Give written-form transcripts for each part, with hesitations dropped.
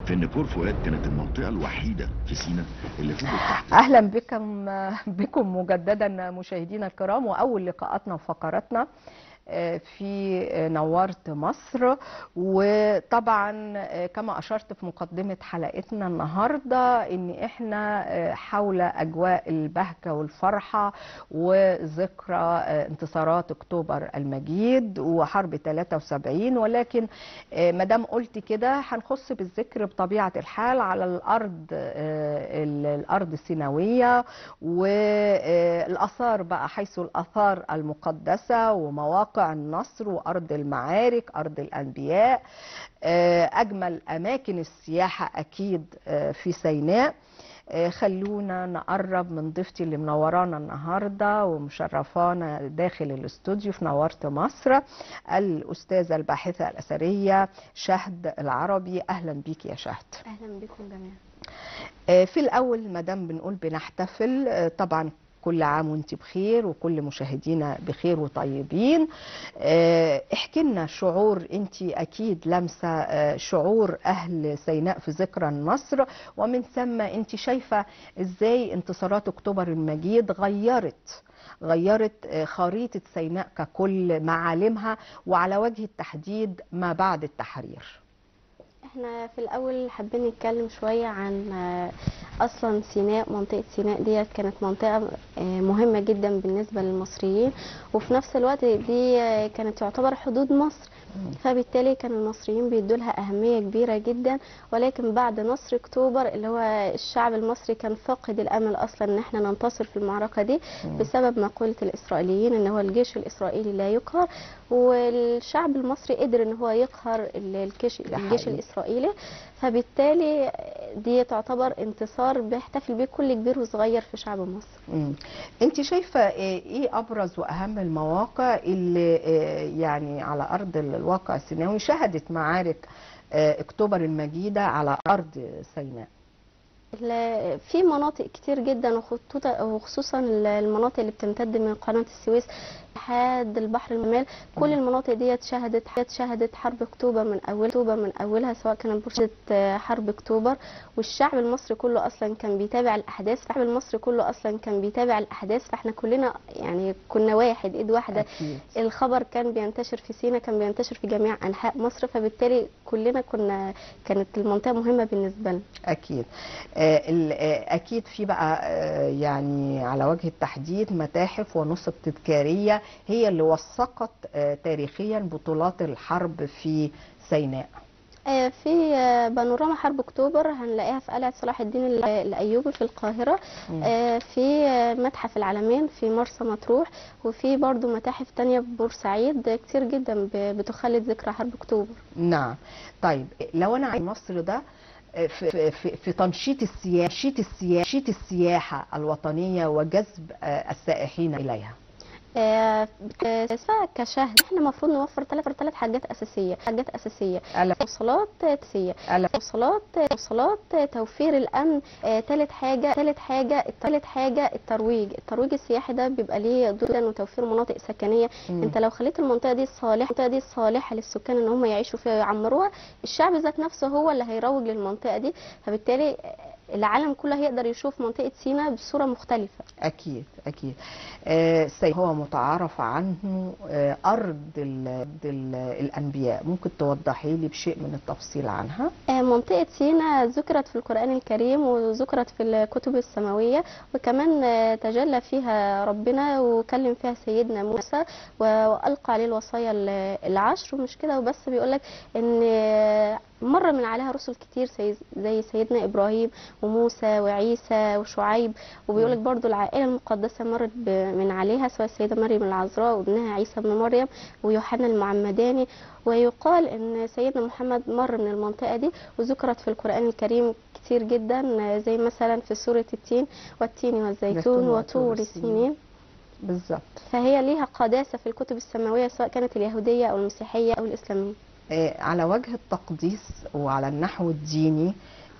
في ان بور فؤاد كانت المنطقة الوحيدة في سينا اللي فضلت تحت. اهلا بكم مجددا مشاهدينا الكرام، واول لقاءاتنا وفقراتنا في نورت مصر. وطبعا كما أشرت في مقدمة حلقتنا النهاردة إن إحنا حول أجواء البهجة والفرحة وذكرى انتصارات أكتوبر المجيد وحرب 73، ولكن مدام قلت كده هنخص بالذكر بطبيعة الحال على الأرض السيناوية والآثار بقى، حيث الآثار المقدسة ومواقع النصر وأرض المعارك، أرض الأنبياء، أجمل أماكن السياحة أكيد في سيناء. خلونا نقرب من ضيفتي اللي منورانا النهاردة ومشرفانا داخل الاستوديو في نورت مصر، الأستاذة الباحثة الأثرية شهد العربي. أهلا بيك يا شهد. أهلا بكم جميعا. في الأول مدام بنقول بنحتفل، طبعا كل عام وانت بخير وكل مشاهدينا بخير وطيبين. احكي لنا شعور، انت اكيد لمسه شعور اهل سيناء في ذكرى النصر، ومن ثم انت شايفه ازاي انتصارات اكتوبر المجيد غيرت خريطة سيناء ككل معالمها، وعلى وجه التحديد ما بعد التحرير. احنا في الاول حابين نتكلم شوية عن اصلا سيناء. منطقة سيناء ديت كانت منطقة مهمة جدا بالنسبة للمصريين، وفي نفس الوقت دي كانت تعتبر حدود مصر، فبالتالي كان المصريين بيدوا لها اهمية كبيرة جدا. ولكن بعد نصر اكتوبر اللي هو الشعب المصري كان فاقد الامل اصلا ان احنا ننتصر في المعركة دي، بسبب مقولة الاسرائيليين ان هو الجيش الاسرائيلي لا يقهر، والشعب المصري قدر ان هو يقهر الجيش الاسرائيلي، فبالتالي دي تعتبر انتصار بيحتفل بيه كل كبير وصغير في شعب مصر. انت شايفه ايه ابرز واهم المواقع اللي يعني على ارض الواقع السيناوي شهدت معارك اكتوبر المجيدة على ارض سيناء؟ في مناطق كتير جدا، وخصوصا المناطق اللي بتمتد من قناة السويس لحد البحر المال. كل المناطق ديت شهدت حرب اكتوبر من اولها، سواء كانت بورصة حرب اكتوبر، والشعب المصري كله اصلا كان بيتابع الاحداث. الشعب المصري كله اصلا كان بيتابع الاحداث، فاحنا كلنا يعني كنا واحد، ايد واحدة. أكيد. الخبر كان بينتشر في سينا، كان بينتشر في جميع انحاء مصر، فبالتالي كلنا كانت المنطقة مهمة بالنسبة لنا. اكيد. اكيد في بقى يعني على وجه التحديد متاحف ونصب تذكارية هي اللي وثقت تاريخيا بطولات الحرب في سيناء. في بانوراما حرب اكتوبر هنلاقيها في قلعة صلاح الدين الايوبي في القاهرة، في متحف العلمين في مرسى مطروح، وفي برضو متاحف تانية في بورسعيد كتير جدا بتخلد ذكرى حرب اكتوبر. نعم. طيب لو انا عايز مصر ده في في في تنشيط السياحة الوطنية وجذب السائحين إليها. كشهد احنا المفروض نوفر ثلاث حاجات اساسية، مواصلات، توفير الامن، ثالث حاجة الترويج السياحي ده بيبقى ليه دور، وتوفير مناطق سكنية. انت لو خليت المنطقة دي صالحه للسكان ان هم يعيشوا فيها ويعمروها، الشعب ذات نفسه هو اللي هيروج للمنطقة دي، فبالتالي العالم كله هيقدر يشوف منطقة سيناء بصورة مختلفة. أكيد أكيد. هو متعارف عنه أرض الأنبياء، ممكن توضحي لي بشيء من التفصيل عنها؟ منطقة سيناء ذكرت في القرآن الكريم وذكرت في الكتب السماوية، وكمان تجلى فيها ربنا وكلم فيها سيدنا موسى وألقى عليه الوصايا العشر. ومش كده وبس، بيقولك إن مر من عليها رسل كتير زي سيدنا إبراهيم وموسى وعيسى وشعيب، وبيقولك برضو العائلة المقدسة مرت من عليها، سواء السيدة مريم العذراء وابنها عيسى بن مريم ويوحنا المعمداني. ويقال ان سيدنا محمد مر من المنطقة دي، وذكرت في القرآن الكريم كتير جدا، زي مثلا في سورة التين: والتين والزيتون وطور السينين. بالظبط. فهي ليها قداسة في الكتب السماوية، سواء كانت اليهودية أو المسيحية أو الإسلامية. على وجه التقديس وعلى النحو الديني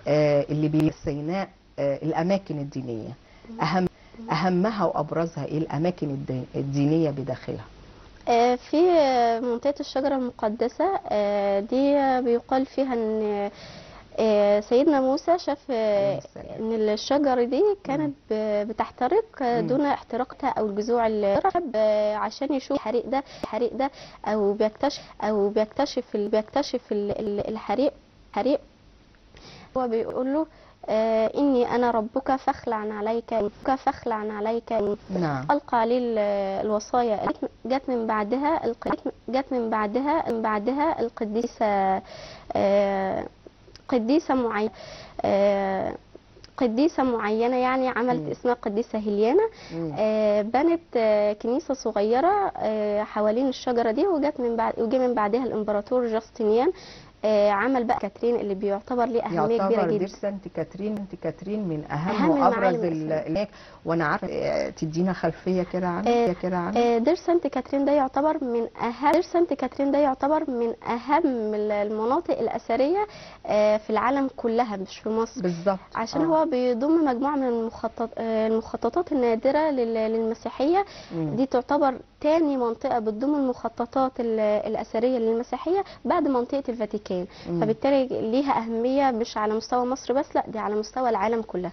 اللي بسيناء، الأماكن الدينية أهمها وأبرزها إيه الأماكن الدينية بداخلها؟ في منطقة الشجرة المقدسة، دي بيقال فيها إن سيدنا موسى شاف ان الشجرة دي كانت بتحترق دون احتراقها او الجذوع اللي عشان يشوف الحريق ده او بيكتشف الحريق. هو بيقول له إني أنا ربك فاخلع عليك. نعم. ألقى عليه الوصايا. جت من بعدها القديسة، قديسة معينة يعني عملت اسمها قديسة هيليانا. بنت كنيسة صغيرة حوالين الشجرة دي، وجه من بعدها الإمبراطور جاستنيان، عمل بقى كاترين اللي بيعتبر ليه أهمية كبيرة جدا. دير سانت كاترين من أهم وأبرز هناك. وأنا عارفة تدينا خلفية كده عنه. دير سانت كاترين ده يعتبر من أهم المناطق الأثرية في العالم كلها، مش في مصر بالظبط، عشان هو بيضم مجموعة من المخططات النادرة للمسيحية. دي تعتبر تاني منطقة بتضم المخططات الأثرية للمسيحية بعد منطقة الفاتيكان. فبالتالي ليها أهمية مش على مستوى مصر بس، لا دي على مستوى العالم كلها.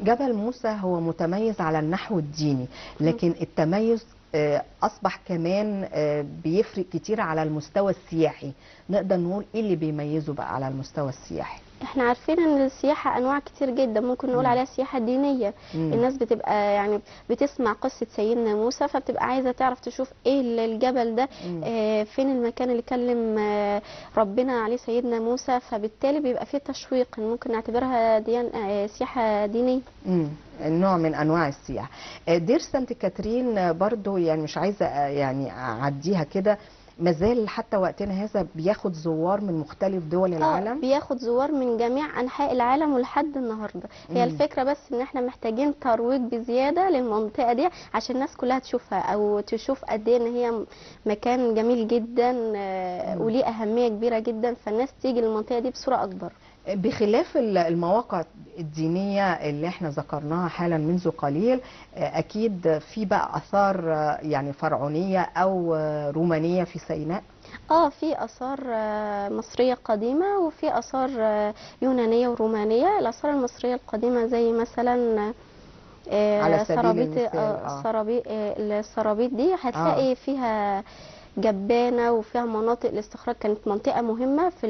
جبل موسى هو متميز على النحو الديني، لكن التميز أصبح كمان بيفرق كتير على المستوى السياحي. نقدر نقول إيه اللي بيميزه بقى على المستوى السياحي؟ احنا عارفين ان السياحة انواع كتير جدا، ممكن نقول عليها سياحة دينية. الناس بتبقى يعني بتسمع قصة سيدنا موسى، فبتبقى عايزة تعرف تشوف ايه الجبل ده، فين المكان اللي كلم ربنا عليه سيدنا موسى، فبالتالي بيبقى فيه تشويق، ممكن نعتبرها سياحة دينية. نوع من انواع السياحة. دير سانت كاترين برضو يعني مش عايزة يعني اعديها كده، مازال حتى وقتنا هذا بياخد زوار من مختلف دول العالم. بياخد زوار من جميع انحاء العالم ولحد النهارده. هي الفكرة بس ان احنا محتاجين ترويج بزيادة للمنطقة دي عشان الناس كلها تشوفها او تشوف قد ايه ان هي مكان جميل جدا وليه اهمية كبيرة جدا، فالناس تيجي للمنطقة دي بصورة اكبر. بخلاف المواقع الدينية اللي احنا ذكرناها حالا منذ قليل، اكيد في بقى اثار يعني فرعونية او رومانية في سيناء. في اثار مصرية قديمة وفي اثار يونانية ورومانية. الاثار المصرية القديمة زي مثلا على سبيل المثال السرابيط دي هتلاقي فيها جبانة وفيها مناطق الاستخراج، كانت منطقة مهمة في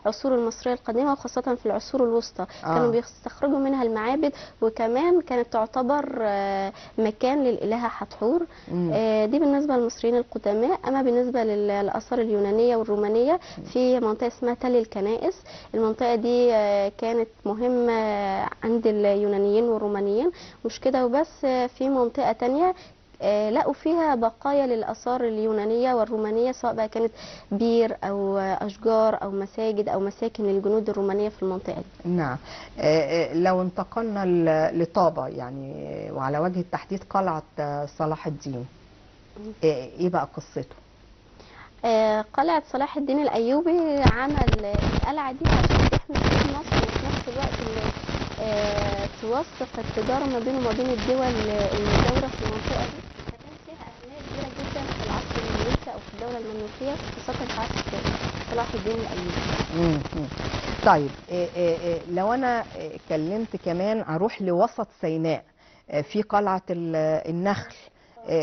العصور المصرية القديمة وخاصة في العصور الوسطى. كانوا بيستخرجوا منها المعابد، وكمان كانت تعتبر مكان للإلهة حتحور. دي بالنسبة للمصريين القدماء. أما بالنسبة للآثار اليونانية والرومانية في منطقة اسمها تل الكنائس. المنطقة دي كانت مهمة عند اليونانيين والرومانيين. مش كده وبس، في منطقة تانية لقوا فيها بقايا للآثار اليونانية والرومانية، سواء بقى كانت بير أو أشجار أو مساجد أو مساكن للجنود الرومانية في المنطقة دي. نعم. لو انتقلنا لطابة يعني، وعلى وجه التحديد قلعة صلاح الدين، إيه بقى قصته؟ قلعة صلاح الدين الأيوبي عمل القلعة دي عشان تحمي مصر، وفي نفس الوقت توثق التجارة ما بينه وما بين الدول المجاورة في المنطقة دي. فكان فيها أهمية كبيرة جدا في العصر المملوكي أو في الدولة المملوكية، خاصة في عصر صلاح الدين الأيوبي. طيب لو أنا اتكلمت كمان أروح لوسط سيناء في قلعة النخل،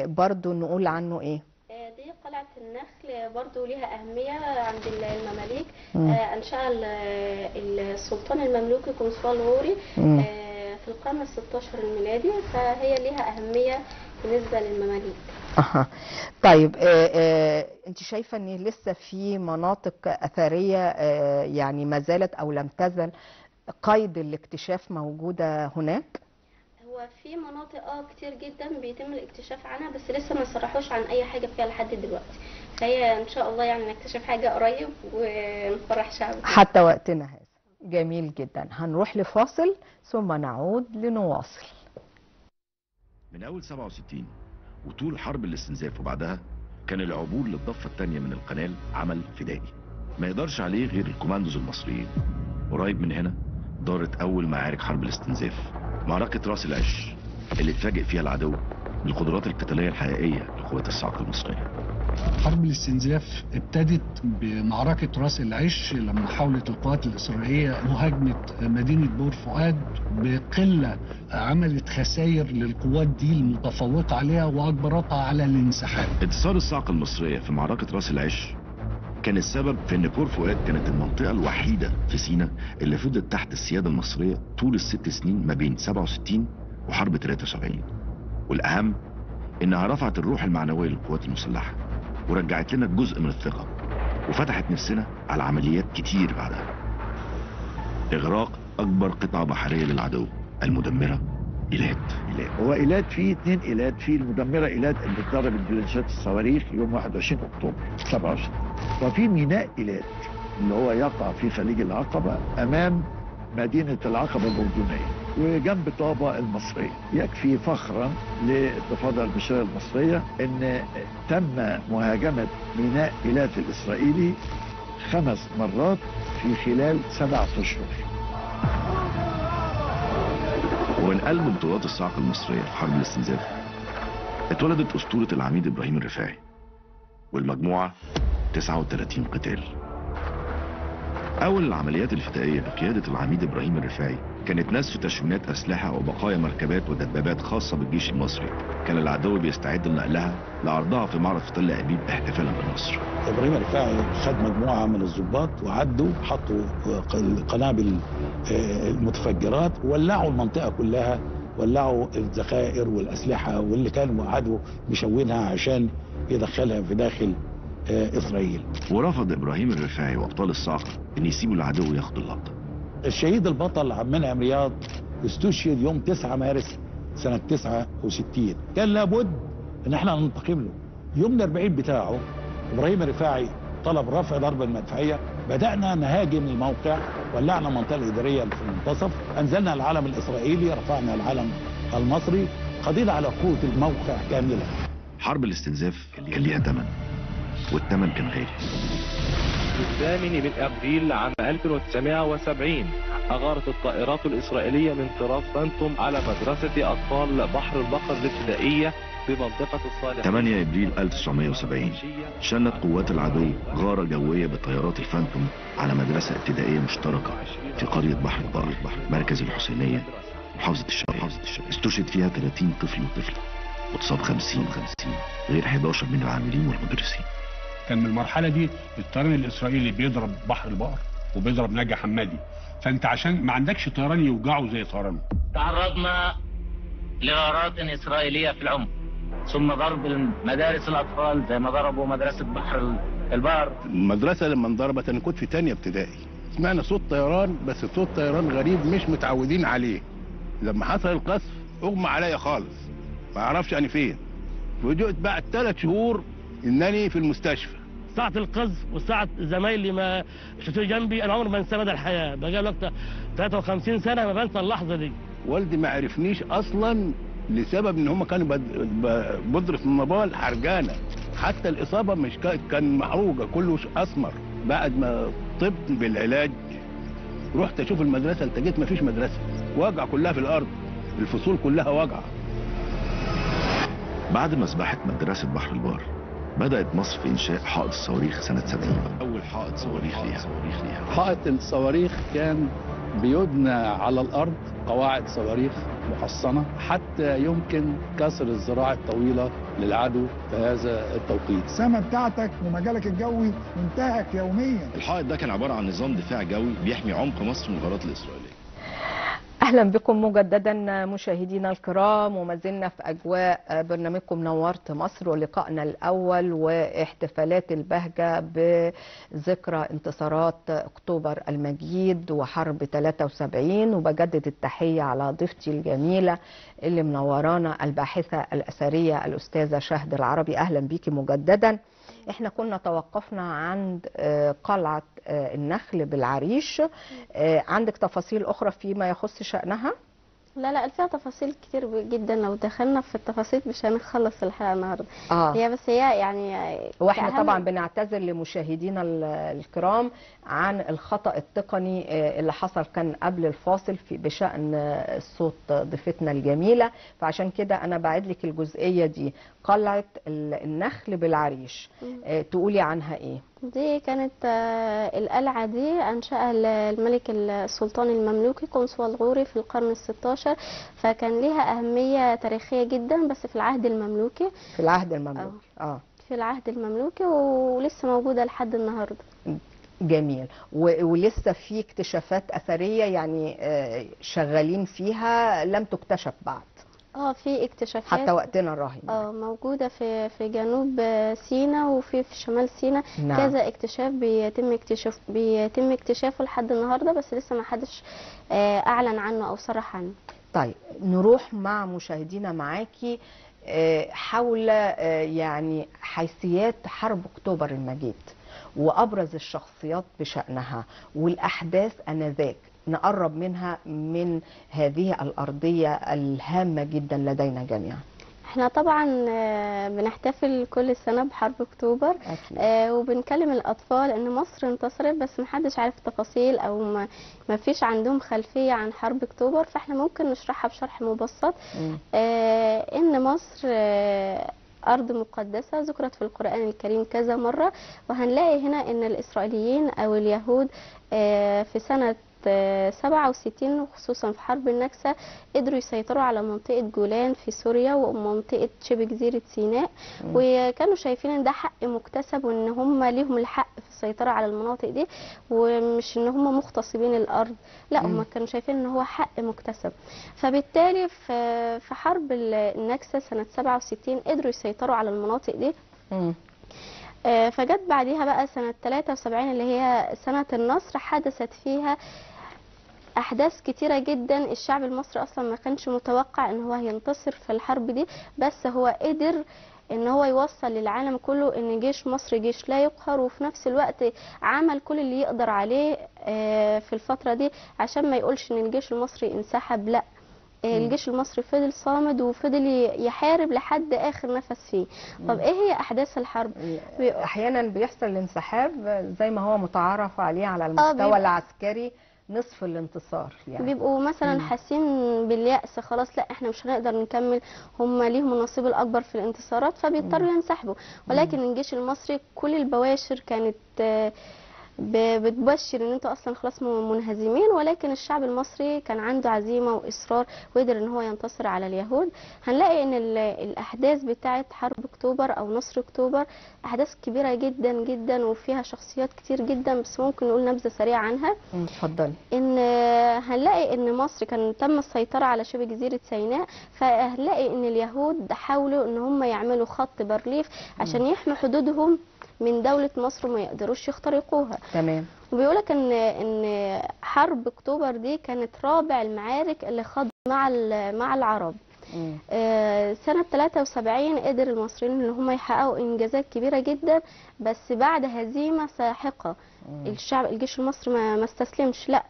برضو نقول عنه إيه؟ دي قلعة النخل برضو ليها أهمية عند المماليك. أنشأها السلطان المملوكي قنصوة الغوري في القرن ال16 الميلادي، فهي ليها أهمية بالنسبة للمماليك. طيب أنت شايفة أن لسه في مناطق أثرية يعني ما زالت أو لم تزل قيد الاكتشاف موجودة هناك؟ هو في مناطق كتير جدا بيتم الاكتشاف عنها، بس لسه ما صرحوش عن اي حاجة فيها لحد دلوقتي. فهي ان شاء الله يعني نكتشف حاجة قريب ونفرح شعبنا حتى وقتنا هذا. جميل جدا. هنروح لفاصل ثم نعود لنواصل. من اول 67 وطول حرب الاستنزاف وبعدها كان العبور للضفه الثانية من القنال عمل فدائي ما يقدرش عليه غير الكوماندوز المصريين. قريب من هنا دارت اول معارك حرب الاستنزاف، معركة راس العش اللي اتفاجئ فيها العدو بالقدرات القتالية الحقيقية لقوات الصاعقة المصرية. حرب الاستنزاف ابتدت بمعركة راس العش لما حاولت القوات الإسرائيلية مهاجمة مدينة بور فؤاد بقلة، عملت خسائر للقوات دي المتفوقة عليها وأجبرتها على الانسحاب. انتصار الصاعقة المصرية في معركة راس العش كان السبب في ان بور فؤاد كانت المنطقة الوحيدة في سيناء اللي فضلت تحت السيادة المصرية طول ال6 سنين ما بين 67 وحرب 73. والأهم انها رفعت الروح المعنوية للقوات المسلحة ورجعت لنا جزء من الثقة وفتحت نفسنا على عمليات كتير بعدها. إغراق أكبر قطعة بحرية للعدو المدمرة إيلات. هو إيلات فيه 2 إيلات، فيه المدمرة إيلات اللي اتضربت بلانشات الصواريخ يوم 21 أكتوبر 67، وفي ميناء إيلات اللي هو يقع في خليج العقبة أمام مدينة العقبة الأردنية وجنب طابة المصرية. يكفي فخرا للضفادع البشرية المصرية أن تم مهاجمة ميناء إيلات الإسرائيلي 5 مرات في خلال 7 أشهر. ومن قلب بطولات الصاعقة المصرية في حرب الاستنزاف اتولدت أسطورة العميد إبراهيم الرفاعي والمجموعة 39 قتال. أول العمليات الفدائية بقيادة العميد إبراهيم الرفاعي كانت نسف تشوينات أسلحة وبقايا مركبات ودبابات خاصة بالجيش المصري كان العدو بيستعد لنقلها لعرضها في معرض في تل أبيب احتفالا بالنصر. إبراهيم الرفاعي خد مجموعة من الضباط وعدوا حطوا القنابل المتفجرات، ولعوا المنطقة كلها، ولعوا الذخائر والأسلحة واللي كانوا عدوا مشوينها عشان يدخلها في داخل إسرائيل. ورفض إبراهيم الرفاعي وأبطال الصاعقة إن يسيبوا العدو ياخدوا اللقطة. الشهيد البطل عبد المنعم رياض استشهد يوم 9 مارس سنة 69، كان لابد إن احنا ننتقم له. يوم 40 بتاعه إبراهيم الرفاعي طلب رفع ضرب المدفعية، بدأنا نهاجم الموقع، ولعنا المنطقة الإدارية في المنتصف، أنزلنا العلم الإسرائيلي، رفعنا العلم المصري، قضينا على قوة الموقع كاملة. حرب الاستنزاف كان ليها ثمن، والثمن كان غالي. في 8 أبريل عام 1970 أغارت الطائرات الإسرائيلية من طراز فانتوم على مدرسة أطفال بحر البقر الابتدائية بمنطقة الصالح. 8 أبريل 1970 شنت قوات العدو غارة جوية بطيارات الفانتوم على مدرسة ابتدائية مشتركة في قرية بحر البقر مركز الحسينية محافظة الشرقية. استشهد فيها 30 طفل وطفلة واتصاب 50 غير 11 من العاملين والمدرسين. كان من المرحلة دي الطيران الإسرائيلي بيضرب بحر البقر وبيضرب نجع حمادي، فأنت عشان ما عندكش طيران يوجعه زي طيرانه. تعرضنا لغارات إسرائيلية في العمق، ثم ضرب مدارس الأطفال زي ما ضربوا مدرسة بحر البقر. المدرسة لما انضربت أنا كنت في تانية ابتدائي، سمعنا صوت طيران، بس صوت طيران غريب مش متعودين عليه. لما حصل القصف أغمى عليا خالص، ما أعرفش أنا فين. فوجئت بعد 3 شهور انني في المستشفى. ساعة القذف وساعة زمايلي ما شفتوا جنبي، انا عمري ما انسى مدى الحياة، بقى لي 53 سنة ما بنسى اللحظة دي. والدي ما عرفنيش اصلا لسبب ان هم كانوا بودرة النبال حرجانة، حتى الاصابة مش كان محروجة، كله اسمر. بعد ما طبت بالعلاج رحت اشوف المدرسة، التجيت ما فيش مدرسة، واجعة كلها في الارض، الفصول كلها واجعة. بعد مذبحة مدرسة بحر البقر بدأت مصر في إنشاء حائط الصواريخ سنة 70، أول حائط صواريخ ليها. حائط الصواريخ كان بيبنى على الأرض قواعد صواريخ محصنة حتى يمكن كسر الذراع الطويلة للعدو في هذا التوقيت. السما بتاعتك ومجالك الجوي منتهك يوميا. الحائط ده كان عبارة عن نظام دفاع جوي بيحمي عمق مصر من الغارات الإسرائيلية. أهلا بكم مجددا مشاهدينا الكرام، وما زلنا في أجواء برنامجكم نورت مصر ولقائنا الأول واحتفالات البهجة بذكرى انتصارات أكتوبر المجيد وحرب 73. وبجدد التحية على ضيفتي الجميلة اللي منورانا الباحثة الأثرية الأستاذة شهد العربي. أهلا بيكي مجددا. احنا كنا توقفنا عند قلعة النخل بالعريش، عندك تفاصيل أخرى فيما يخص شأنها؟ لا لا، فيها تفاصيل كتير جدا، لو دخلنا في التفاصيل مش هنخلص الحلقة النهارده. هي بس هي يعني واحنا طبعا بنعتذر لمشاهدينا الكرام عن الخطأ التقني اللي حصل كان قبل الفاصل في بشأن صوت ضيفتنا الجميلة، فعشان كده انا بعد لك الجزئية دي. قلعه النخل بالعريش، تقولي عنها ايه؟ دي كانت القلعة دي أنشأها الملك السلطان المملوكي قنصوة الغوري في القرن ال16، فكان ليها أهمية تاريخية جدا، بس في العهد المملوكي. في العهد المملوكي. في العهد المملوكي، ولسه موجودة لحد النهاردة. جميل. ولسه في اكتشافات أثرية يعني شغالين فيها لم تكتشف بعد. في اكتشافات حتى وقتنا الراهن موجودة في جنوب سيناء وفي شمال سيناء. نعم. كذا اكتشاف بيتم اكتشافه لحد النهارده، بس لسه ما حدش اعلن عنه او صرح عنه. طيب نروح مع مشاهدينا معاكي حول يعني حيثيات حرب اكتوبر المجيد وابرز الشخصيات بشأنها والاحداث انذاك، نقرب منها من هذه الأرضية الهامة جدا لدينا جميعا. احنا طبعا بنحتفل كل سنة بحرب اكتوبر، وبنكلم الأطفال ان مصر انتصرت، بس محدش عارف التفاصيل او ما فيش عندهم خلفية عن حرب اكتوبر، فاحنا ممكن نشرحها بشرح مبسط. ان مصر أرض مقدسة ذكرت في القرآن الكريم كذا مرة، وهنلاقي هنا ان الإسرائيليين او اليهود في سنة 67 وخصوصا في حرب النكسة قدروا يسيطروا على منطقة جولان في سوريا ومنطقة شبه جزيرة سيناء، وكانوا شايفين ان ده حق مكتسب وان هم ليهم الحق في السيطرة على المناطق دي، ومش ان هم مغتصبين الارض، لا هم كانوا شايفين ان هو حق مكتسب. فبالتالي في حرب النكسة سنة 67 قدروا يسيطروا على المناطق دي. فجت بعديها بقى سنة 73 اللي هي سنة النصر، حدثت فيها أحداث كتيرة جدا. الشعب المصري أصلا ما كانش متوقع إن هو هينتصر في الحرب دي، بس هو قدر إن هو يوصل للعالم كله إن جيش مصر جيش لا يقهر، وفي نفس الوقت عمل كل اللي يقدر عليه في الفترة دي عشان ما يقولش إن الجيش المصري انسحب، لا الجيش المصري فضل صامد وفضل يحارب لحد آخر نفس فيه. طب إيه هي أحداث الحرب؟ أحيانا بيحصل الانسحاب زي ما هو متعارف عليه على المستوى العسكري، نصف الانتصار يعني. بيبقوا مثلا حاسين باليأس، خلاص لا احنا مش هنقدر نكمل، هم ليهم النصيب الأكبر في الانتصارات، فبيضطروا ينسحبوا. ولكن الجيش المصري كل البواشر كانت بتبشر ان انتوا اصلا خلاص منهزمين، ولكن الشعب المصري كان عنده عزيمة واصرار وقدر ان هو ينتصر على اليهود. هنلاقي ان الاحداث بتاعه حرب اكتوبر او نصر اكتوبر احداث كبيرة جدا جدا وفيها شخصيات كتير جدا، بس ممكن نقول نبذه سريعة عنها. اتفضلي. ان هنلاقي ان مصر كان تم السيطرة على شبه جزيرة سيناء، فهنلاقي ان اليهود حاولوا ان هم يعملوا خط بارليف عشان يحموا حدودهم من دولة مصر وما يقدروش يخترقوها. تمام. وبيقولك ان حرب اكتوبر دي كانت رابع المعارك اللي خاض مع العرب. سنة 73 قدر المصريين ان هم يحققوا انجازات كبيرة جدا، بس بعد هزيمة ساحقة. الشعب الجيش المصري ما استسلمش، لا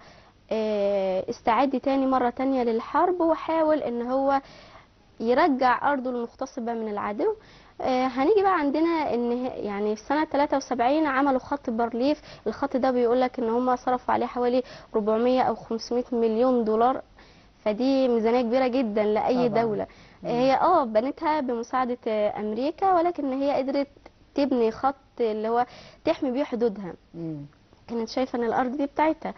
استعد تاني مرة تانية للحرب وحاول ان هو يرجع ارضه المغتصبة من العدو. هنيجي بقى عندنا ان يعني في سنة 73 عملوا خط بارليف. الخط ده بيقولك ان هم صرفوا عليه حوالي 400 او 500 مليون دولار، فدي ميزانية كبيرة جدا لأي طبعا دولة. هي بنتها بمساعدة امريكا، ولكن هي قدرت تبني خط اللي هو تحمي بيه حدودها. كانت شايفة ان الارض دي بتاعتها.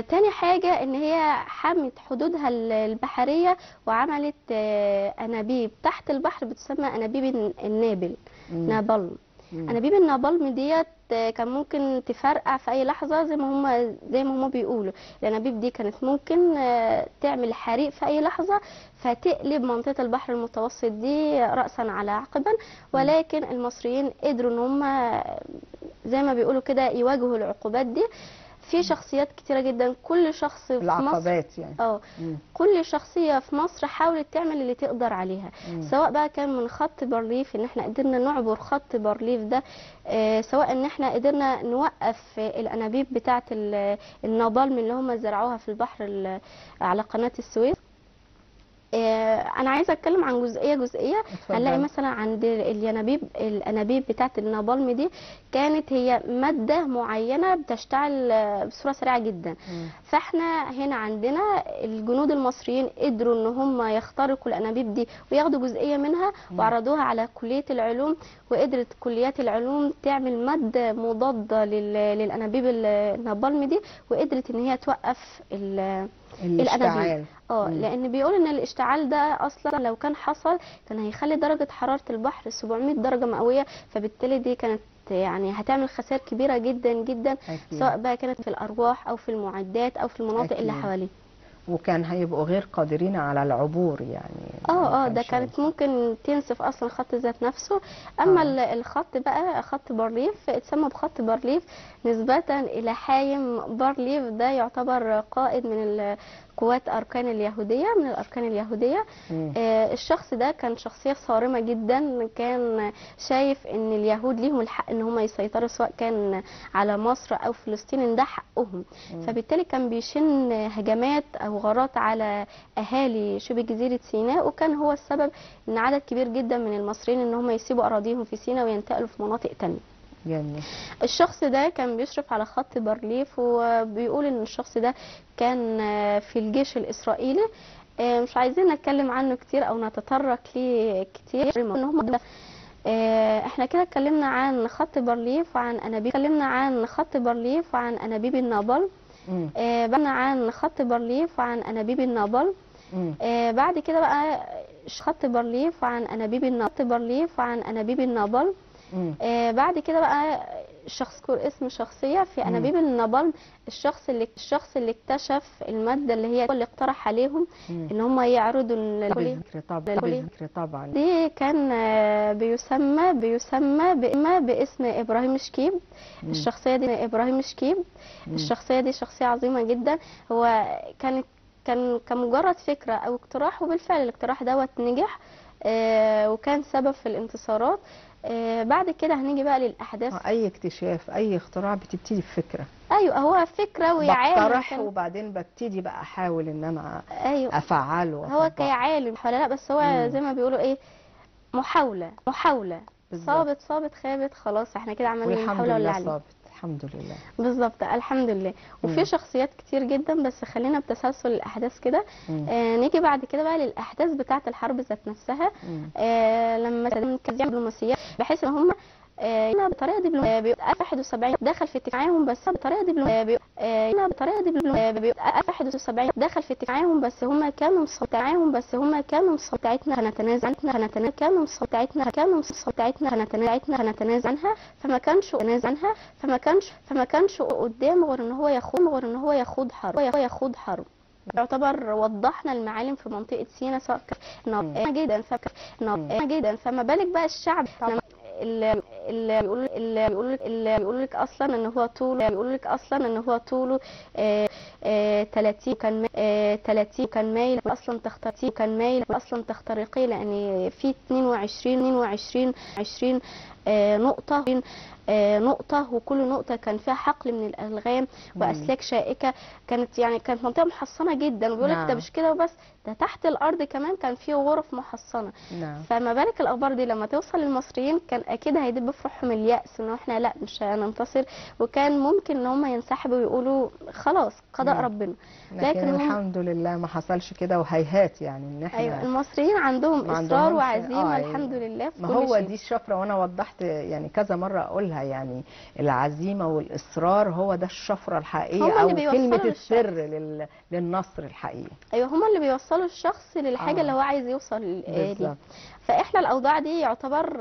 تاني حاجة ان هي حمت حدودها البحرية وعملت انابيب تحت البحر بتسمى انابيب النابل. نابلم. انابيب النابلم ديت كان ممكن تفرقع في اي لحظة، زي ما هم بيقولوا الانابيب دي كانت ممكن تعمل حريق في اي لحظة فتقلب منطقة البحر المتوسط دي رأسا على عقبا. ولكن المصريين قدروا ان هم زي ما بيقولوا كده يواجهوا العقوبات دي. في شخصيات كتيرة جدا، كل شخص في العقبات مصر يعني. كل شخصية في مصر حاولت تعمل اللي تقدر عليها. سواء بقى كان من خط بارليف ان احنا قدرنا نعبر خط بارليف ده، سواء ان احنا قدرنا نوقف الانابيب بتاعة النابالم اللي هم زرعوها في البحر على قناة السويس. انا عايزه اتكلم عن جزئية جزئية. هنلاقي مثلا عند الينابيب، الانابيب بتاعه النابالم دي كانت هي مادة معينة بتشتعل بصورة سريعة جدا. فاحنا هنا عندنا الجنود المصريين قدروا ان هم يخترقوا الانابيب دي وياخدوا جزئية منها وعرضوها على كليه العلوم، وقدرت كليات العلوم تعمل مادة مضادة للانابيب النابالم دي، وقدرت ان هي توقف الانابيب. لان بيقول ان الاشتعال ده اصلا لو كان حصل كان هيخلي درجه حرارة البحر 700 درجه مئوية، فبالتالي دي كانت يعني هتعمل خسائر كبيرة جدا جدا. أكيد. سواء بقى كانت في الارواح او في المعدات او في المناطق. أكيد. اللي حواليه، وكان هيبقوا غير قادرين على العبور يعني. ده كانت ممكن تنسف اصلا خط ذات نفسه. اما الخط بقى، خط بارليف، اتسمى بخط بارليف نسبة الى حايم بارليف، ده يعتبر قائد من القوات اركان اليهودية، من الاركان اليهودية. الشخص ده كان شخصية صارمة جدا، كان شايف ان اليهود ليهم الحق ان هم يسيطروا سواء كان على مصر او فلسطين، ان ده حقهم. فبالتالي كان بيشن هجمات او غارات على اهالي شبه جزيرة سيناء، وكان هو السبب ان عدد كبير جدا من المصريين ان هم يسيبوا اراضيهم في سيناء وينتقلوا في مناطق تانية. جميل. الشخص ده كان بيشرف على خط بارليف، وبيقول ان الشخص ده كان في الجيش الاسرائيلي. مش عايزين نتكلم عنه كتير او نتطرق ليه كتير. ان هم احنا كده اتكلمنا عن خط بارليف وعن انابيب، اتكلمنا عن خط بارليف وعن انابيب النابل. بعدنا عن خط بارليف وعن انابيب النابل. بعد كده بقى خط بارليف وعن انابيب النابل، بارليف وعن انابيب النابل. بعد كده بقى شخص، اسم شخصية في انابيب النابلم، الشخص اللي اكتشف المادة اللي هي اللي اقترح عليهم ان هم يعرضوا طبعا دي، كان بيسمى باسم ابراهيم شكيب. الشخصية دي ابراهيم شكيب، الشخصية دي شخصية عظيمة جدا. هو كان كمجرد فكرة او اقتراح، وبالفعل الاقتراح دوت نجح، وكان سبب في الانتصارات. بعد كده هنيجي بقى للاحداث. اي اكتشاف، اي اختراع بتبتدي بفكره. ايوه، هو فكرة ويعالم، بقترح وبعدين ببتدي بقى احاول ان انا أيوة. افعله. هو كيعالم ولا لا، بس هو زي ما بيقولوا ايه، محاولة صابت صابت خابت، خلاص احنا كده عملنا المحاولة ولا علينا. صابت الحمد لله. بالظبط، الحمد لله. وفي شخصيات كتير جدا، بس خلينا بتسلسل الاحداث كده. نيجي بعد كده بقى للاحداث بتاعه الحرب ذات نفسها. لما كان دبلوماسية، بحيث ان هم بطريقة دبلوماسية 71 دخل في اتفاق معاهم، بس بطريقة دبلوماسية بطريقة دبلوماسية 71 دخل في اتفاق معاهم، بس هم كانوا معاهم، بس هم كانوا بتاعتنا هنتنازل عنها، كانوا بتاعتنا كانوا بتاعتنا هنتنازل عنها، فما كانش تنازل عنها، فما كانش قدامه غير ان هو يخوض حرب، يعتبر وضحنا المعالم في منطقة سيناء سواء كان جدا جدا. فما بالك بقى الشعب اللي بيقول لك اصلا ان هو طوله، بيقول لك اصلا ان هو طوله 30 كان 30 كان مايل اصلا تخترقيه، كان مايل اصلا تخترقيه، لان في 22 20 نقطة، وكل نقطة كان فيها حقل من الألغام وأسلاك شائكة. كانت يعني كانت منطقة محصنة جدا، وبيقول لك ده مش كده وبس، ده تحت الأرض كمان كان فيه غرف محصنة. فما بالك الأخبار دي لما توصل للمصريين، كان أكيد هيدب في روحهم اليأس إن إحنا لا مش هننتصر، وكان ممكن إن هم ينسحبوا ويقولوا خلاص قضاء ربنا. لكن الحمد لله ما حصلش كده، وهيهات يعني إن إحنا أيوة المصريين عندهم إصرار وعزيمة الحمد لله في ما كل هو شيء. دي الشفرة، وأنا وضحت يعني كذا مرة أقولها، يعني العزيمة والإصرار هو ده الشفرة الحقيقية، أو كلمة السر للنصر الحقيقي. أيوة، هما اللي بيوصلوا الشخص للحاجة اللي هو عايز يوصل ليها. فإحنا الأوضاع دي يعتبر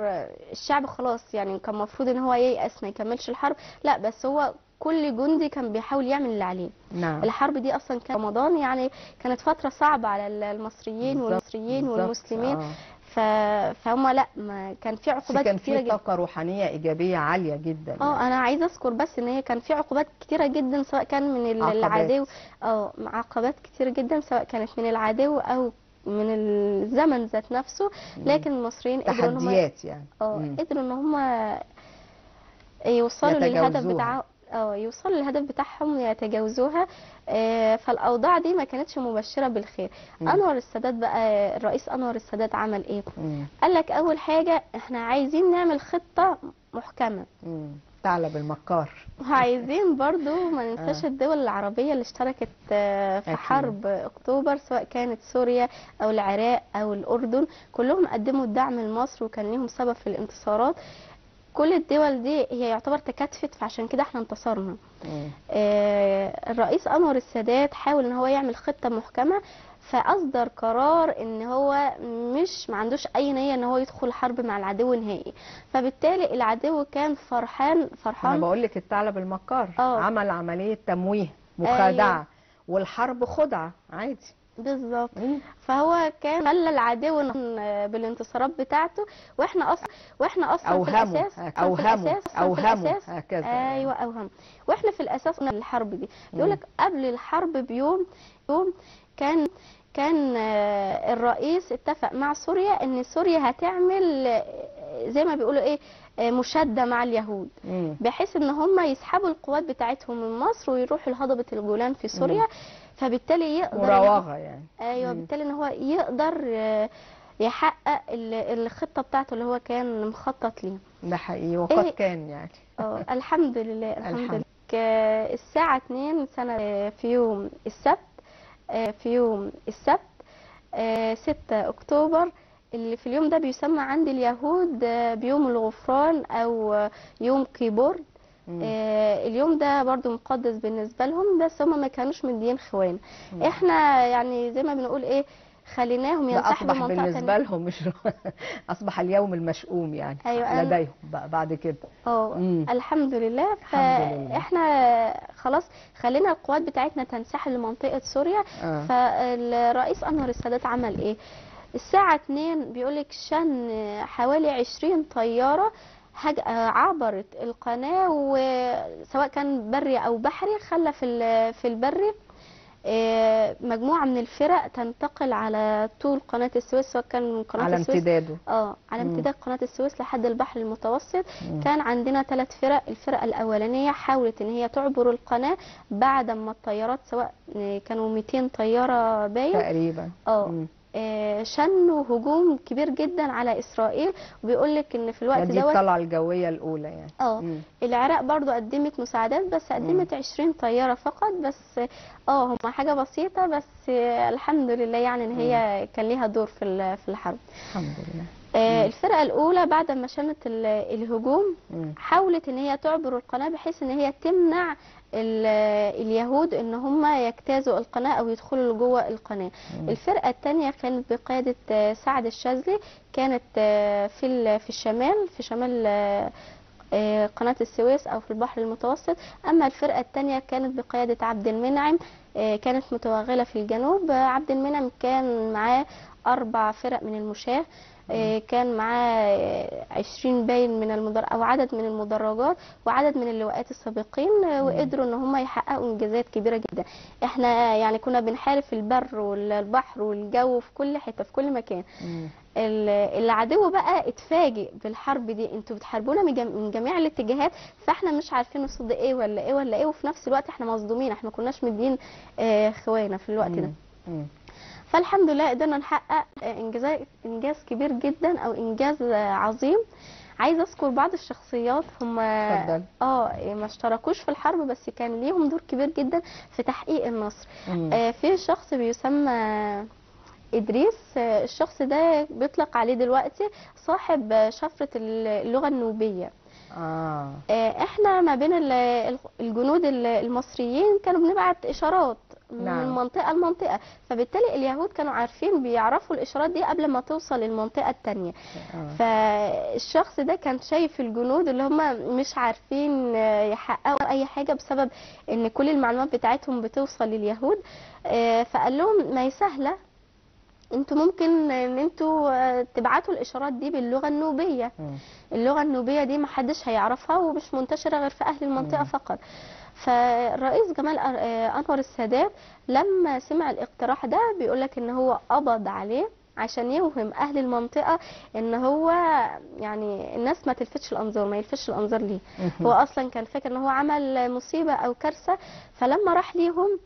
الشعب خلاص يعني كان المفروض إن هو ييأس ما يكملش الحرب، لا بس هو كل جندي كان بيحاول يعمل اللي عليه. نعم. الحرب دي اصلا كان رمضان، يعني كانت فترة صعبة على المصريين والمصريين والمسلمين. فهم لا ما كان في عقوبات كان كتيرة في جدا، طاقة روحانية ايجابية عالية جدا. يعني انا عايزه اذكر بس ان هي كان في عقوبات كتيرة جدا، سواء كان من العدو عقبات كتير جدا، سواء كانت من العدو او من الزمن ذات نفسه. لكن المصريين قدروا ان هم تحديات يعني قدروا ان هم يوصلوا للهدف بتاعهم. يوصلوا للهدف بتاعهم ويتجاوزوها. فالاوضاع دي ما كانتش مبشرة بالخير. انور السادات بقى، الرئيس انور السادات عمل ايه؟ قال لك اول حاجة احنا عايزين نعمل خطه محكمة. ثعلب المكار. وعايزين برضو ما ننساش الدول العربية اللي اشتركت في حرب اكتوبر، سواء كانت سوريا او العراق او الاردن، كلهم قدموا الدعم لمصر وكان ليهم سبب في الانتصارات. كل الدول دي هي يعتبر تكاتفت، فعشان كده احنا انتصرنا. الرئيس انور السادات حاول ان هو يعمل خطة محكمة، فاصدر قرار ان هو مش ما عندوش اي نية ان هو يدخل حرب مع العدو نهائي. فبالتالي العدو كان فرحان فرحان. انا بقول لك الثعلب المكار عمل عملية تمويه، مخادعة. أيوه. والحرب خدعة عادي. بالظبط. فهو كان خلى العدو بالانتصارات بتاعته، واحنا اصلا أوهمه. في الاساس اوهمه هكذا. ايوه اوهمه. واحنا في الاساس الحرب دي بيقول لك قبل الحرب بيوم كان الرئيس اتفق مع سوريا ان سوريا هتعمل زي ما بيقولوا ايه، مشادة مع اليهود، بحيث ان هم يسحبوا القوات بتاعتهم من مصر ويروحوا لهضبة الجولان في سوريا. فبالتالي يقدر مراوغة يعني. ايوه، بالتالي ان هو يقدر يحقق الخطة بتاعته اللي هو كان مخطط ليها. ده حقيقي وقد كان يعني. الحمد لله الحمد لله. الساعة 2 سنة في يوم السبت، 6 أكتوبر، اللي في اليوم ده بيسمى عند اليهود بيوم الغفران أو يوم كيبور. اليوم ده برضو مقدس بالنسبة لهم، بس هم ما كانوش مدين خوان. احنا يعني زي ما بنقول ايه، خليناهم ينسحبوا منطقة. أصبح بالنسبة لهم مش أصبح اليوم المشؤوم يعني. أيوة لديهم بعد كده. الحمد لله. فإحنا خلاص خلينا القوات بتاعتنا تنسحب لمنطقة سوريا. فالرئيس أنور السادات عمل إيه؟ الساعة 2 بيقولك شن حوالي 20 طيارة عبرت القناة، وسواء كان بري أو بحري. خلى في البري مجموعة من الفرق تنتقل على طول قناة السويس، سواء كان من قناة على السويس امتداده، على امتداد قناة السويس لحد البحر المتوسط. كان عندنا 3 فرق. الفرقة الأولانية حاولت إن هي تعبر القناة بعد ما الطيارات، سواء كانوا 200 طيارة باين تقريبا، شنوا هجوم كبير جدا على إسرائيل. وبيقول لك إن في الوقت دوت دي الطلعة الجوية الأولى يعني. العراق برضو قدمت مساعدات، بس قدمت 20 طيارة فقط بس. هم حاجة بسيطة، بس الحمد لله يعني إن هي كان ليها دور في الحرب. الحمد لله. الفرقة الأولى بعد ما شنت الهجوم حاولت إن هي تعبر القناة بحيث إن هي تمنع اليهود إن هم يجتازوا القناة أو يدخلوا لجوه القناة. الفرقة الثانية كانت بقيادة سعد الشاذلي، كانت في الشمال، في شمال قناة السويس أو في البحر المتوسط. أما الفرقة الثانية كانت بقيادة عبد المنعم، كانت متوغلة في الجنوب. عبد المنعم كان معاه 4 فرق من المشاة، كان معاه 20 باين من أو عدد من المدرجات وعدد من اللواءات السابقين، وقدروا ان هم يحققوا انجازات كبيرة جدا. احنا يعني كنا بنحارب في البر والبحر والجو، في كل حتة في كل مكان. العدو بقى اتفاجئ بالحرب دي، انتوا بتحاربونا من جميع الاتجاهات، فاحنا مش عارفين نصد ايه ولا ايه ولا ايه، وفي نفس الوقت احنا مصدومين، احنا ما كناش مدين خوانا في الوقت ده. فالحمد لله قدرنا نحقق انجاز كبير جدا او انجاز عظيم. عايزه اذكر بعض الشخصيات هم ما اشتركوش في الحرب، بس كان ليهم دور كبير جدا في تحقيق النصر. في شخص بيسمى إدريس، الشخص ده بيطلق عليه دلوقتي صاحب شفرة اللغة النوبية. احنا ما بين الجنود المصريين كانوا بنبعت إشارات من منطقة لمنطقة، فبالتالي اليهود كانوا عارفين، بيعرفوا الإشارات دي قبل ما توصل للمنطقة التانية. فالشخص ده كان شايف الجنود اللي هم مش عارفين يحققوا أي حاجة بسبب إن كل المعلومات بتاعتهم بتوصل لليهود، فقال لهم ما هي سهلة، انتوا ممكن ان انتوا تبعتوا الاشارات دي باللغة النوبيه. اللغة النوبيه دي محدش هيعرفها ومش منتشرة غير في اهل المنطقة فقط. فالرئيس جمال انور السادات لما سمع الاقتراح ده بيقولك ان هو قبض عليه. عشان يوهم اهل المنطقة ان هو يعني الناس ما تلفتش الانظار، ما يلفتش الانظار ليه. هو اصلا كان فاكر ان هو عمل مصيبة او كارثة، فلما راح ليهم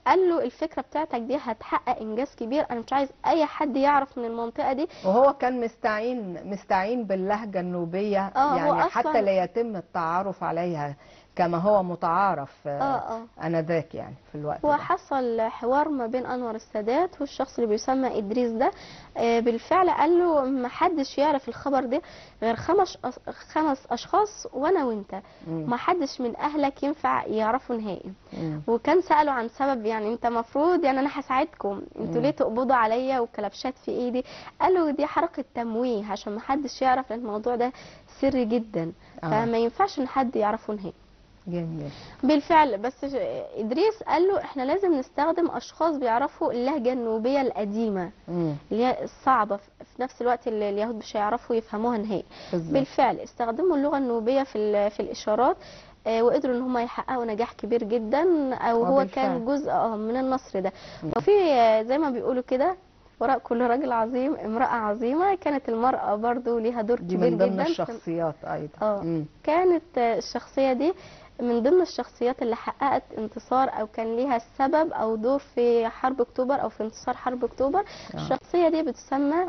قال له الفكرة بتاعتك دي هتحقق انجاز كبير، انا مش عايز اي حد يعرف من المنطقة دي. وهو كان مستعين باللهجة النوبيه، يعني حتى لا يتم التعارف عليها كما هو متعارف انذاك يعني في الوقت ده. وحصل حوار ما بين انور السادات والشخص اللي بيسمى ادريس ده، بالفعل قال له ما حدش يعرف الخبر ده غير خمس اشخاص، وانا وانت، ما حدش من اهلك ينفع يعرفه نهائي. وكان سأله عن سبب، يعني انت مفروض يعني انا هساعدكم، انتوا ليه تقبضوا عليا وكلبشات في ايدي؟ قالوا دي حركة تمويه عشان ما حدش يعرف، لان الموضوع ده سري جدا، فما ينفعش ان حد يعرفه نهائي. جميل. بالفعل، بس ادريس قال له احنا لازم نستخدم اشخاص بيعرفوا اللهجة النوبيه القديمة، اللي هي الصعبة، في نفس الوقت اللي اليهود مش هيعرفوا يفهموها نهائي. بالفعل استخدموا اللغة النوبيه في الاشارات، وقدروا ان هم يحققوا نجاح كبير جدا، او هو كان جزء من النصر ده. وفي زي ما بيقولوا كده، وراء كل راجل عظيم امرأة عظيمة. كانت المرأة برضو ليها دور كبير جدا، من ضمن الشخصيات أيضا. كانت الشخصية دي من ضمن الشخصيات اللي حققت انتصار، أو كان ليها السبب أو دور في حرب أكتوبر، أو في انتصار حرب أكتوبر. الشخصية دي بتسمى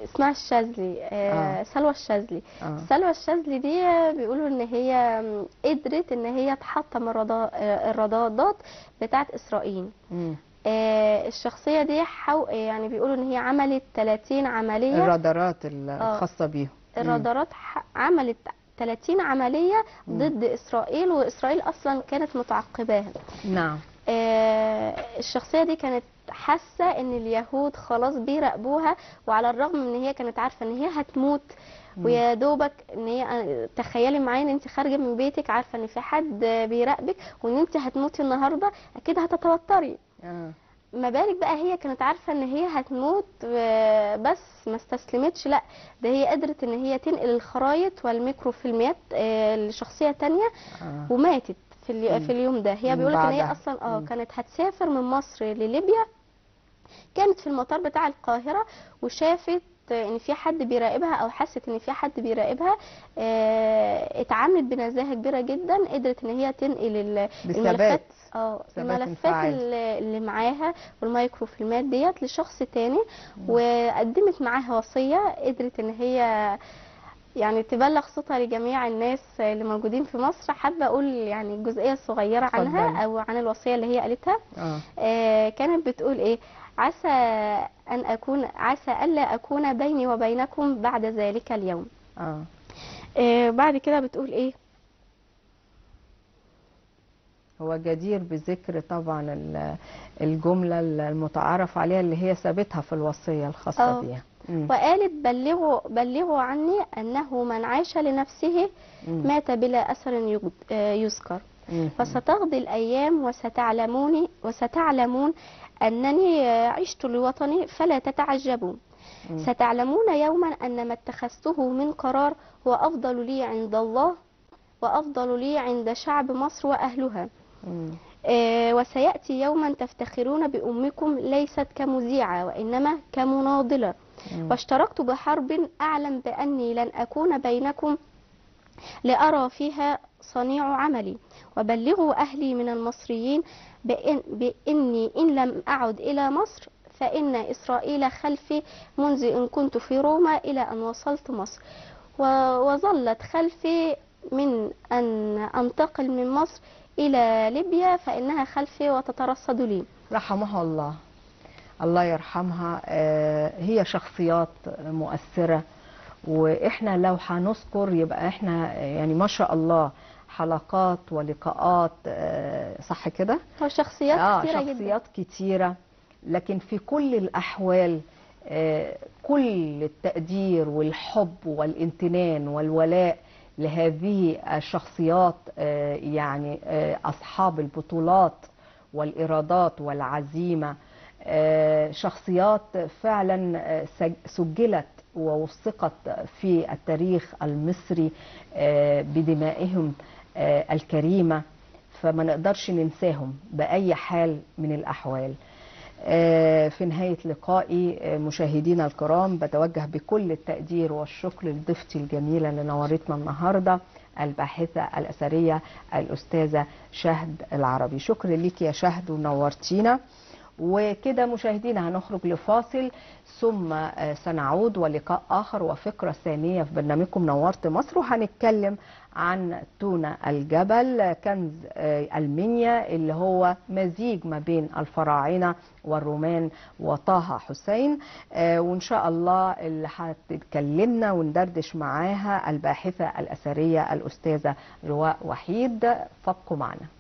اسمها الشاذلي، سلوى الشاذلي. سلوى الشاذلي دي بيقولوا ان هي قدرت ان هي تحطم الرادارات بتاعت اسرائيل. الشخصية دي يعني بيقولوا ان هي عملت 30 عملية، الرادارات الخاصة بيهم، الرادارات عملت 30 عملية ضد اسرائيل، واسرائيل اصلا كانت متعقباها. نعم. الشخصية دي كانت حاسة ان اليهود خلاص بيراقبوها، وعلى الرغم من ان هي كانت عارفة ان هي هتموت، ويا دوبك ان هي، تخيلي معايا ان انت خارجة من بيتك عارفة ان في حد بيراقبك وان انت هتموتي النهاردة، اكيد هتتوتري. ما بالك بقى هي كانت عارفة ان هي هتموت، بس ما استسلمتش، لا ده هي قدرت ان هي تنقل الخرايط والميكروفيلمات لشخصية تانية، وماتت في اليوم ده. هي بيقولك ان هي اصلا كانت هتسافر من مصر لليبيا، كانت في المطار بتاع القاهرة وشافت ان في حد بيراقبها، او حست ان في حد بيراقبها، اتعاملت بنزاهة كبيرة جدا، قدرت ان هي تنقل الملفات، الملفات اللي معاها والمايكروفيلمات ديت لشخص تاني، وقدمت معاها وصية قدرت ان هي يعني تبلغ صوتها لجميع الناس اللي موجودين في مصر. حابة اقول يعني الجزئية الصغيرة عنها او عن الوصية اللي هي قالتها. كانت بتقول ايه؟ عسى ان اكون، عسى الا اكون بيني وبينكم بعد ذلك اليوم. بعد كده بتقول ايه؟ هو جدير بذكر طبعا الجملة المتعارف عليها اللي هي سابتها في الوصية الخاصة بيها. وقالت بلغوا عني أنه من عاش لنفسه مات بلا أثر يذكر، فستغضي الأيام وستعلمون أنني عشت لوطني فلا تتعجبوا. ستعلمون يوما أن ما اتخذته من قرار هو أفضل لي عند الله وأفضل لي عند شعب مصر وأهلها. وسيأتي يوما تفتخرون بأمكم ليست كمذيعة وإنما كمناضلة. واشتركت بحرب أعلم بأني لن أكون بينكم لأرى فيها صنيع عملي، وبلغوا أهلي من المصريين بإني إن لم أعد إلى مصر فإن إسرائيل خلفي منذ إن كنت في روما إلى أن وصلت مصر، وظلت خلفي من أن أنتقل من مصر إلى ليبيا فإنها خلفي وتترصد لي. رحمها الله، الله يرحمها. هي شخصيات مؤثرة، وإحنا لو هنذكر يبقى إحنا يعني ما شاء الله حلقات ولقاءات، صح كده؟ شخصيات كتيرة جدا، شخصيات كتيرة، لكن في كل الأحوال كل التقدير والحب والامتنان والولاء لهذه الشخصيات، يعني أصحاب البطولات والإرادات والعزيمة، شخصيات فعلا سجلت ووثقت في التاريخ المصري بدمائهم الكريمة، فما نقدرش ننساهم بأي حال من الأحوال. في نهاية لقائي مشاهدينا الكرام، بتوجه بكل التقدير والشكر لضيفتي الجميلة اللي نورتنا النهاردة، الباحثة الأثرية الأستاذة شهد العربي. شكر ليك يا شهد ونورتينا. وكده مشاهدينا هنخرج لفاصل، ثم سنعود ولقاء آخر وفقرة ثانية في برنامجكم نورت مصر، وهنتكلم عن تونة الجبل، كنز المنيا اللي هو مزيج ما بين الفراعنة والرومان وطه حسين. وإن شاء الله اللي هتكلمنا وندردش معاها الباحثة الأثرية الأستاذة رواء وحيد. فابقوا معنا.